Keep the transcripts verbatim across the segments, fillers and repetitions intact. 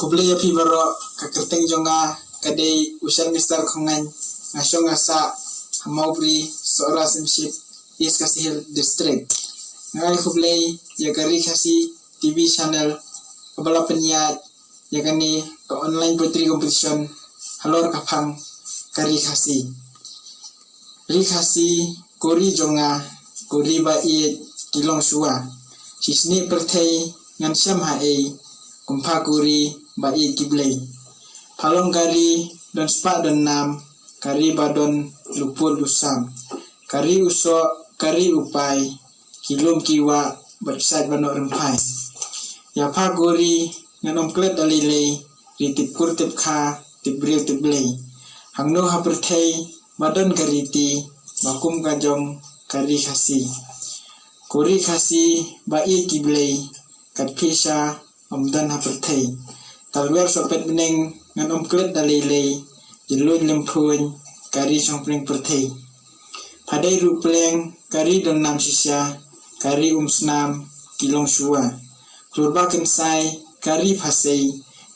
Khublei ïa phi baroh. Ka kyrteng jong nga ka dei u Shan Mister Khongaiñ. Nga shong nga sah ha Mawbri, Sohra Syiemship, East Khasi Hills District. Nga ai khublei ïa ka Ri Khasi T V channel kaba la pynïaid ïa kane ka online poetry competition halor ka phang ka Ri Khasi. Ri Khasi, ko ri jong nga, ko ri ba ïeit ki long shuwa. Shisngi pyrthei ngan shem ha ei, kum pha ko ri ba ïeit ki blei. Pha long ka ri don spah don nam, ka ri ba don luput lusam, ka ri u soh, ka ri u pai, ki lum ki wah bad ki sait ba noh rymphai. Ïa pha ko ri ngan ym klet da lei lei, ri tip kur tip kha, tip briew tip blei. Hangno ha pyrthei ba don ka riti ba kum ka jong ka Ri Khasi? Ko Ri Khasi ba ïeit ki blei, kat phi sha ym don ha pyrthei. Talwer sohpet bneng ngan ym klet da lei lei, jyllun lymphuiñ ka ri shongpdeng pyrthei. Pha dei ruh pleng ka ri don nam shisha, ka ri um snam ki long shuwa. Klur ba kynsai ka ri pha sei,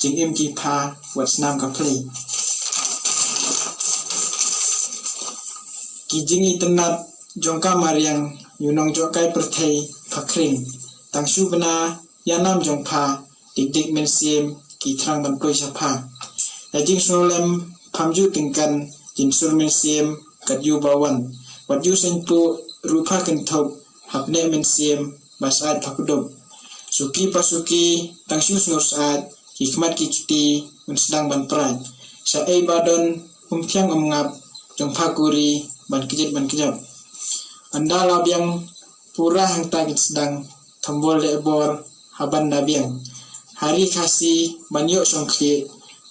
jingim ki pha wat snam ka phlei. Ki jingitynnat jong ka mariang, ïa u nongjot kai pyrthei pha khring. Tang shu bna ïa nam jong pha, dik dik mynsiem ki thrang ban poi sha pha. Ïa jingsngewlem pham ju tyngkan, jingsur mynsiem kat ïa u ba wan. Wat ïa u seng pu ruh pha kynthup, hap neh mynsiem ba syaid pha pdup. Suki pa suki tang shu sngew syaid, ki khmat ki kti un sdang ban praid. Sha ei ba don um thiang um ngap, jong pha ko ri ban kjit ban kjap. Ynda la biang pura hangta kin sdang, thombol leh bor ha ban da biang. Ha Ri Khasi ban ïoh shongkhlieh,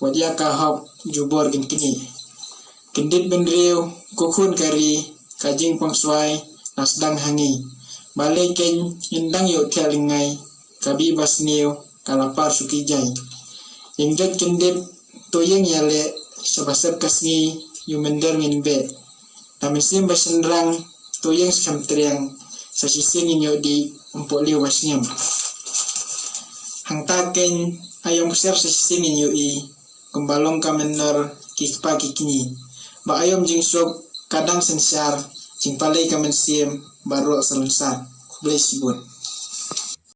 wat ïa ka hok jubor kin knieh. Kyndit bynriew ko khun ka ri, ka jingpang swai na sdang ha ngi. Balei kein ngin dang ïoh thiah lyngngai, ka bih ba sniew ka la par shu ki jai. Ïeng jot kyndit to ïeng ïaleh, sha ba sep ka sngi ïa u mynder ngin beh. Na mynsiem ba shynrang to ïeng skhem triang, sa shisien ngin ïoh dih ym pohliew ba sngem. Hangta kein aïom ksiar sa shisien ngin ïohi, kumba long ka mynnor ki kpa ki kñi. Ba aïom jingsuk ka dang synshar, jingpalei ka mynsiem baroh sa lynsar. Khublei shibun.